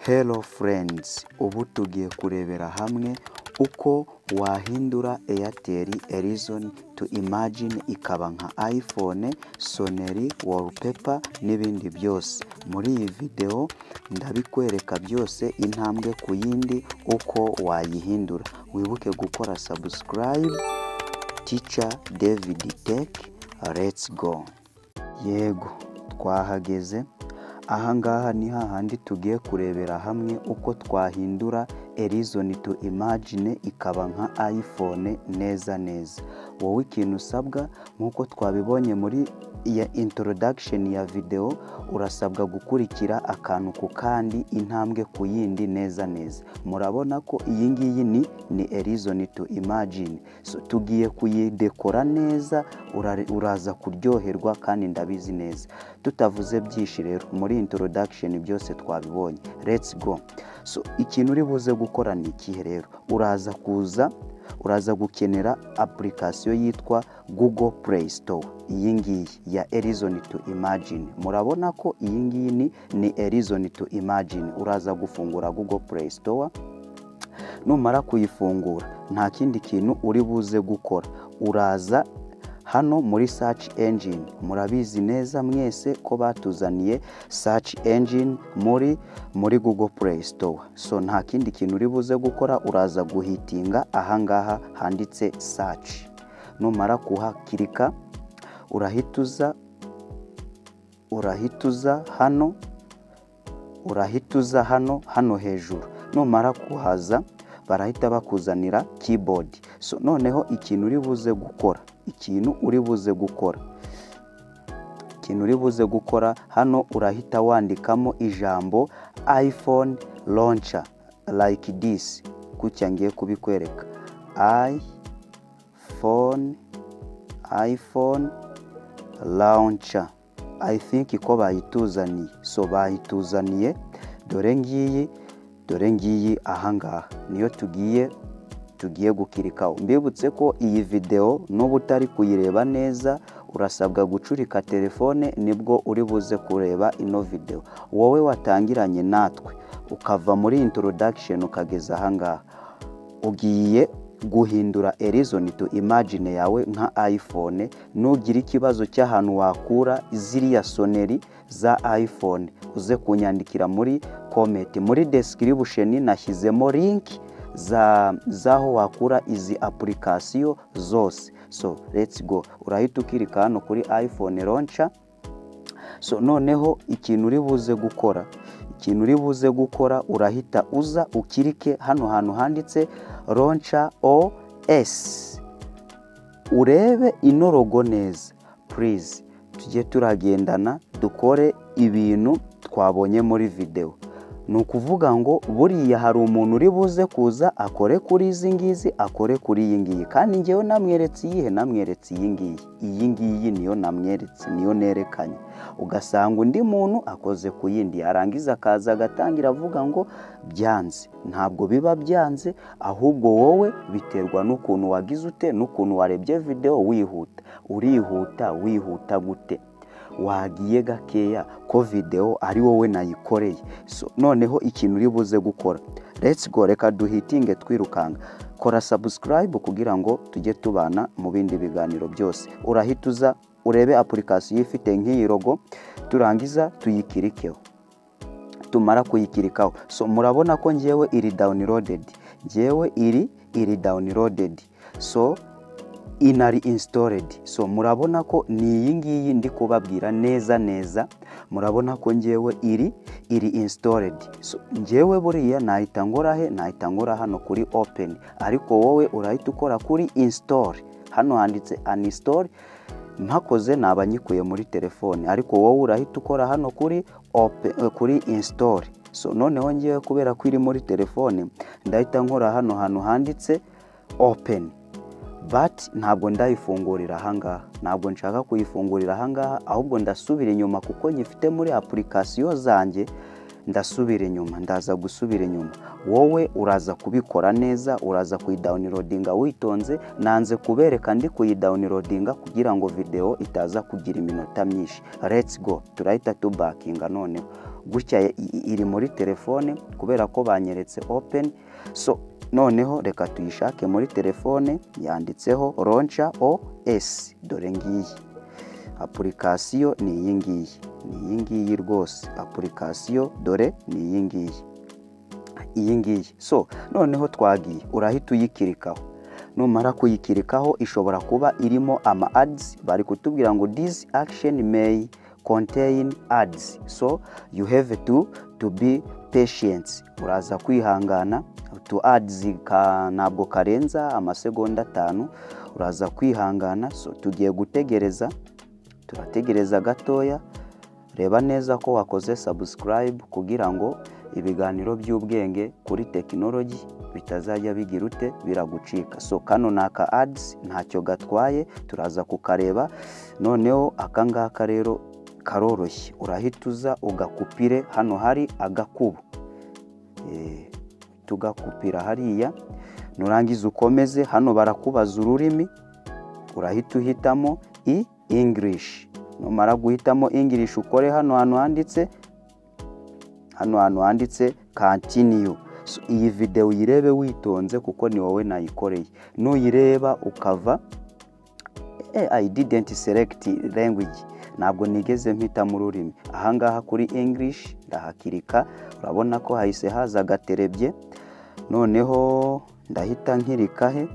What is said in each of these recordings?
Hello friends, ubu tugiye kurebera hamwe uko wahindura Airtel Horizon to Imagine ikaba nka iPhone, sonnerie, wallpaper n'ibindi byose. Muri iyi video ndabikwereka byose intambwe ku yindi uko wayihindura. Wibuke gukora subscribe. Teacher David Tech, let's go. Yego, twahageze. Ahangaha ni hahandi tugiye kurebera hamwe uko twahindura Horizon to Imagine ikaba nka iPhone neza neza. Wowe ikintu usabwa, nk'uko twabibonye muri ya introduction ya video, urasabwa gukurikira akantu ku kandi, intambwe ku yindi, neza neza. Murabona ko iyi ngiyi ni Horizon to Imagine. So, tugiye kuyidekora neza, uraza kuryoherwa kandi ndabizi neza. Tutavuze byinshi rero, muri introduction byose twabibonye. Let's go. So, ikintu uri buze gukora ni ikihe rero? Uraza kuza, uraza gukenera application yitwa Google Play Store, iyi ngiyi ya Horizon to Imagine. Murabona ko iyi ngiyi ni Horizon to Imagine. Uraza gufungura Google Play Store. Numara kuyifungura, nta kindi kintu uri buze gukora, uraza hano muri search engine. Murabizi neza mwese ko batuzaniye search engine muri Google Play Store. So nta kindi kintu uri buze gukora, uraza guhitinga ahangaha handitse search. Numara kuhakirika, urahita uza hano, urahita uza hano hejuru. Numara kuhaza, barahita bakuzanira keyboard. So noneho ikintu uri buze gukora hano, urahita wandikamo ijambo iPhone launcher like this, gutya ngiye kubikwereka: iPhone launcher. I think ko bayituzaniye. So bayituzaniye, dore ngiyi, dore ngiyi ahangaha, niyo tugiye gukirikaho. Mbibutse ko iyi videwo n'ubu utari kuyireba neza, urasabwa gucurika telefone nibwo uri buze kureba ino videwo. Wowe watangiranye natwe ukava muri introduction ukageza ahangaha, ugiye guhindura Horizon to Imagine yawe nka iPhone. Nugira ikibazo cy'ahantu wakura ziriya sonnerie za iPhone, uze kunyandikira muri comment. Muri description nashyizemo link za z'aho wakura izi application zose. So let's go. Urahita ukirika hano kuri iPhone launcher. So noneho ikintu uri buze gukora, urahita uza ukirike hano hantu handitse Launcher OS. Urebe ino logo neza. Please, tujye turagendana, dukore ibintu twabonye muri videwo. Ni ukuvuga ngo buriya hari umuntu uri buze kuza akore kuri izi ngizi, akore kuri iyi ngiyi, kandi ngewe namweretse iyihe? Namweretse iyi ngiyi. Iyi ngiyi niyo namweretse, niyo nerekanye. Ugasanga undi muntu akoze ku yindi, yarangiza akaza agatangira avuga ngo byanze. Ntabwo biba byanze, ahubwo wowe biterwa n'ukuntu wagize ute, n'ukuntu warebye videwo wihuta. Urihuta, wihuta gute? Wagiye gakeya ko videwo ari wowe nayikoreye? So noneho ikintu uri buze gukora, let's go, reka duhitinge twirukanka. Kora subscribe kugira ngo tujye tubana mu bindi biganiro byose. Urahita uza urebe application ifite nk'iyi logo, turangiza tuyikirikeho. Tumara kuyikirikaho, so murabona ko ngewe iri downloaded, ngewe iri downloaded, so inari installed. So murabona ko ni iyi ngiyi ndi kubabwira neza neza. Murabona ko ngewe iri installed. So ngewe buriya nahita nkora he? Nahita nkora hano kuri open, ariko wowe urahita ukora kuri install. Hano handitse uninstall, mpakoze naba nyikuye muri telefone, ariko wowe urahita ukora hano kuri open, kuri install. So noneho ngewe kubera ko iri muri telefone, ndahita nkora hano hantu handitse open, but ntabwo ndayifungurira ahangaha, ntabwo nshaka kuyifungurira ahangaha, ahubwo ndasubira inyuma kuko nyifite muri application zanjye. Ndasubira inyuma, ndaza gusubira inyuma. Wowe uraza kubikora neza, uraza kuyidownloadinga witonze. Nanze kubereka ndi kuyidownloadinga kugira ngo video itaza kugira iminota myinshi. Let's go. Turahita tubakinga noneho. Gutya iri muri telefone kubera ko banyeretse open. So noneho reka tuyishake muri telefone. Yanditseho Launcher OS. Dore ngiyi application, ni iyi ngiyi, ni iyi ngiyi rwose application. Dore ni iyi ngiyi, iyi ngiyi. So noneho twagiye, urahita uyikirikaho. Numara kuyikirikaho, ishobora kuba irimo ama ads. Bari kutubwira ngo "This action may contain ads, so you have to be patient." Uraza kwihangana, utu ads ntabwo karenza amasegonda 5, uraza kwihangana. So tugiye gutegereza, turategereza gatoya. Reba neza ko wakoze subscribe kugira ngo ibiganiro by'ubwenge kuri tekinoloji bitazajya bigira ute, biragucika. So kano ni aka ads, ntacyo gatwaye, turaza kukareba. Noneho aka ngaka rero karoroshye, urahita uza ugakupire hano hari agakubo, tugakupira hariya. Nurangiza ukomeze. Hano barakubaza ururimi, urahita uhitamo i English. Numara guhitamo English, ukore hano hantu handitse continue. So, iyi videwo uyirebe witonze kuko ni wowe nayikoreye. Nuyireba ukava I didn't select language, ntabwo nigeze mpitamo ururimi. Ahangaha kuri English ndahakirika, urabona ko hahise haza agaterebye. Noneho ndahita nkirika he?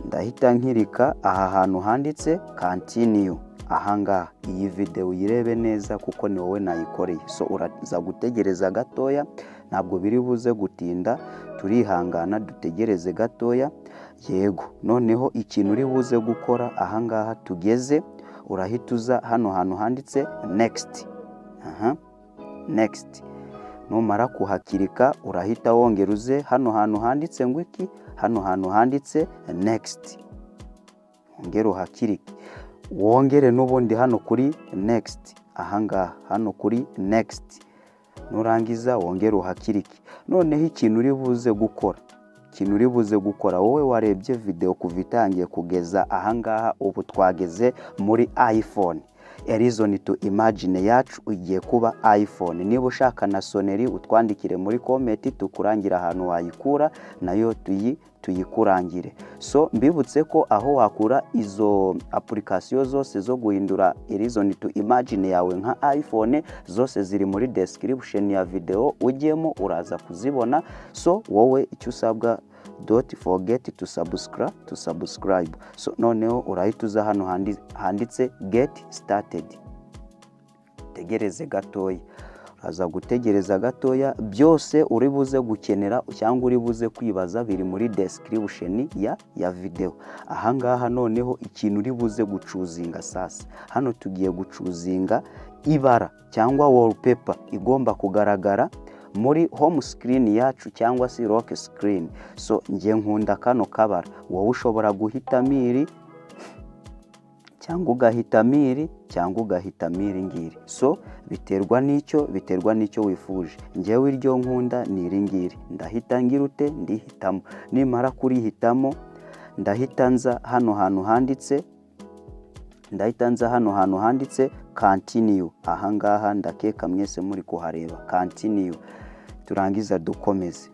Ndahita nkirika aha hantu handitse continue, ahangaha. Iyi videwo uyirebe neza kuko ni wowe nayikoreye. So uraza gutegereza gatoya, ntabwo biri buze gutinda, turihangana dutegereze gatoya. Yego, noneho ikintu uri buze gukora ahangaha tugeze, urahita uza hano hantu handitse next. Aha, next. Numara kuhakirika, urahita wongera uze hano hantu handitse ngo iki? Hano hantu handitse next, wongere uhakirike, wongere n'ubundi hano kuri next, ahangaha hano kuri next. Nurangiza wongere uhakirike. Noneho ikintu uri buze gukora, wowe warebye videwo kuva itangiye kugeza ahangaha, ubu twageze muri iPhone. Reason to Imagine yacu igiye kuba iPhone. Niba ushaka na sonnerie, utwandikire muri comment, tukurangire ahantu wayikura, nayo tuyikurangire. So mbibutse ko aho wakura izo application zose zo guhindura Reason to Imagine yawe nka iPhone, zose ziri muri description ya video, ujyemo uraza kuzibona. So wowe icyo usabwa, don't forget to subscribe. So noneho urahita uza hano handitse get started, tegereze gatoya. Uraza gutegereza gatoya. Byose uri buze gukenera cyangwa uri buze kwibaza biri muri description ya video. Ahangaha noneho ikintu uri buze guchoosinga, sasa hano tugiye guchoosinga ibara cyangwa wallpaper igomba kugaragara muri home screen yacu cyangwa se lock screen. So njye nkunda kano kabara, wowe ushobora guhitamo iri cyangwa ugahitamo iri cyangwa ugahitamo iri ngiri. So biterwa n'icyo wifuje. Njyewe iryo nkunda ni iri ngiri, ndahita ngira ute? Ndihitamo. Nimara kurihitamo, ndahita nza hano hantu handitse continue, ahangaha ndakeka mwese muri kuhareba, continue. Turangiza dukomeze.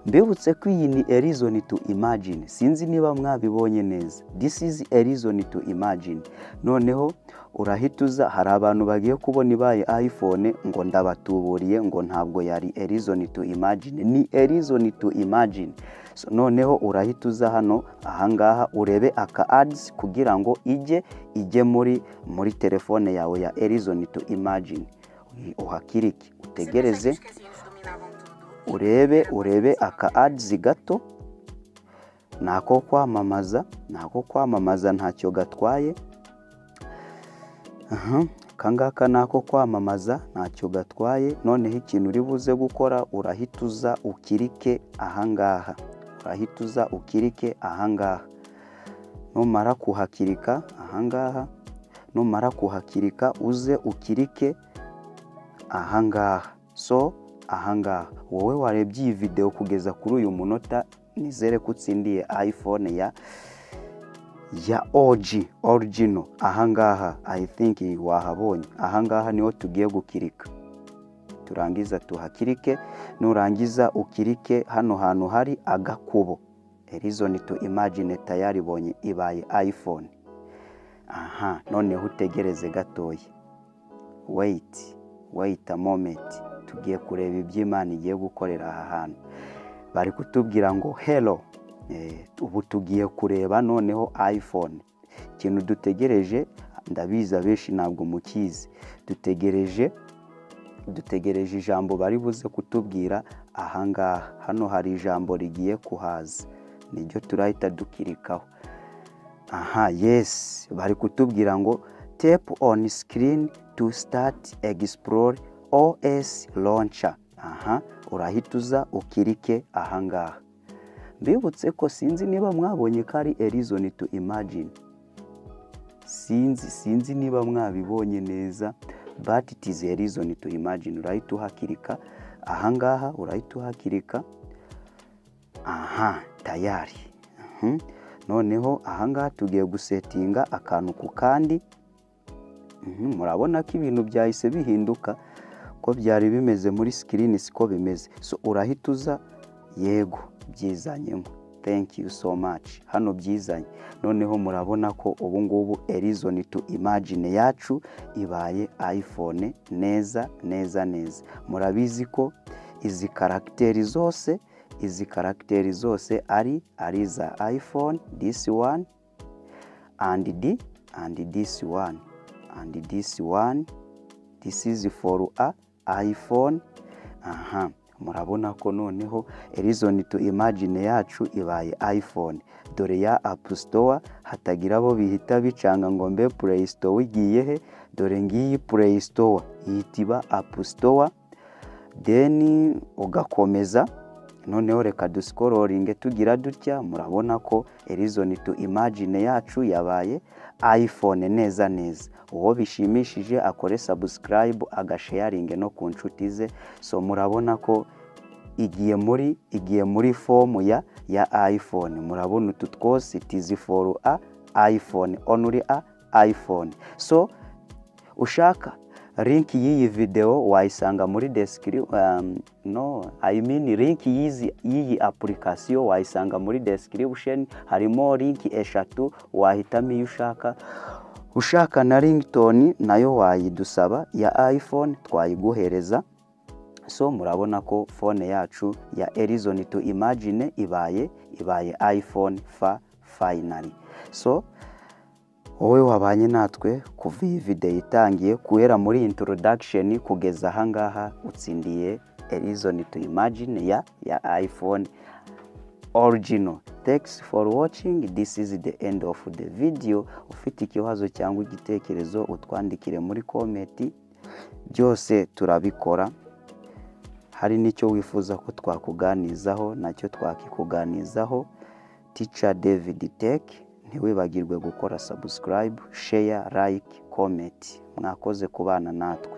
Mbibutse ko iyi ni a Reason to Imagine, sinzi niba mwabibonye neza. This is a Reason to Imagine. Noneho urahita uza, hari abantu bagiye kubona ibaye iPhone ngo ndabatuburiye, ngo ntabwo yari a Reason to Imagine. Ni a Reason to Imagine. So, noneho urahita uza hano ahangaha urebe aka ads kugira ngo ijye muri telefone yawe ya a Reason to Imagine. Uhakirike, utegereze, urebe aka ads gato, ni ako kwamamaza, ni ako kwamamaza, ntacyo gatwaye. Aka ngaka ni ako kwamamaza, ntacyo gatwaye. Noneho ikintu uri buze gukora, urahita uza ukirike ahangaha, urahita uza ukirike ahangaha. Numara kuhakirika ahangaha, numara kuhakirika, uze ukirike ahangaha. So ahangaha, wowe warebye iyi videwo kugeza kuri uyu munota, nizere ko utsindiye iPhone ya OG, original. Ahangaha I think wahabonye, ahangaha niho tugiye gukirika. Niturangiza tuhakirike. Nurangiza ukirike hano hantu hari agakubo. Reason to Imagine tayari ibonye ibaye iPhone. Aha, noneho utegereze gatoya. Wait, wait a moment. Tugiye kureba iby'Imana igiye gukorera aha hantu. Bari kutubwira ngo hello. Ubu tugiye kureba noneho iPhone. Ikintu dutegereje, ndabizi abenshi ntabwo mukizi, dutegereje ijambo bari buze kutubwira ahangaha. Hano hari ijambo rigiye kuhaza, niryo turahita dukirikaho. Aha, yes, bari kutubwira ngo "Tap on screen to start explore OS launcher." Aha, urahita uza ukirike ahangaha. Mbibutse ko sinzi niba mwabonye ko ari A Reason to Imagine. Sinzi niba mwabibonye neza, but it is a Reason to Imagine. Urahita uhakirika ahangaha, urahita uhakirika. Aha, tayari. Noneho ahangaha tugiye gusetinga akantu ku kandi. Murabona ko ibintu byahise bihinduka, ko byari bimeze muri screen siko bimeze. So urahita uza, yego, byizanyemo. Thank you so much. Hano byizanye. Noneho murabona ko ubu ngubu A Reason to Imagine yacu ibaye iPhone neza neza neza. Murabizi ko izi caractère zose, izi caractère zose ari iza iPhone. This one and the and this one and this one, this is for a iPhone. Aha, murabona ko noneho Reason to Imagine yacu ibaye iPhone. Dore ya App Store, hatagira abo bihita bicanga ngo mbe Play Store igiye he? Dore ngiyi Play Store, ihita iba App Store, then ugakomeza. Noneho reka duscrollinge tugira dutya. Murabona ko Reason to Imagine yacu yabaye iPhone neza neza. Uwo bishimishije akore subscribe, agasharinge no ku nshuti ze. So murabona ko igiye muri form ya iPhone. Murabona utu twose, it is for a iPhone, only a iPhone. So ushaka link y'iyi video wayisanga muri description, no, I mean link y'iyi application wayisanga muri description. Harimo link eshatu, wahitamo iyo ushaka. Ushaka na ringtone nayo wayidusaba ya iPhone, twayiguhereza. So murabona ko phone yacu ya A Reason to Imagine ibaye iPhone finally. So wowe wabanye natwe kuva iyi video itangiye, guhera muri introduction kugeza ahangaha, utsindiye A Reason to Imagine ya iPhone original. Thanks for watching. This is the end of the video. Ufite ikibazo cyangwa igitekerezo, utwandikire muri comment, byose turabikora. Hari n'icyo wifuza ko twakuganizaho, nacyo twakikuganizaho. Teacher David Tech. Ntiwibagirwe gukora subscribe, share, like, comment. Mwakoze kubana natwe.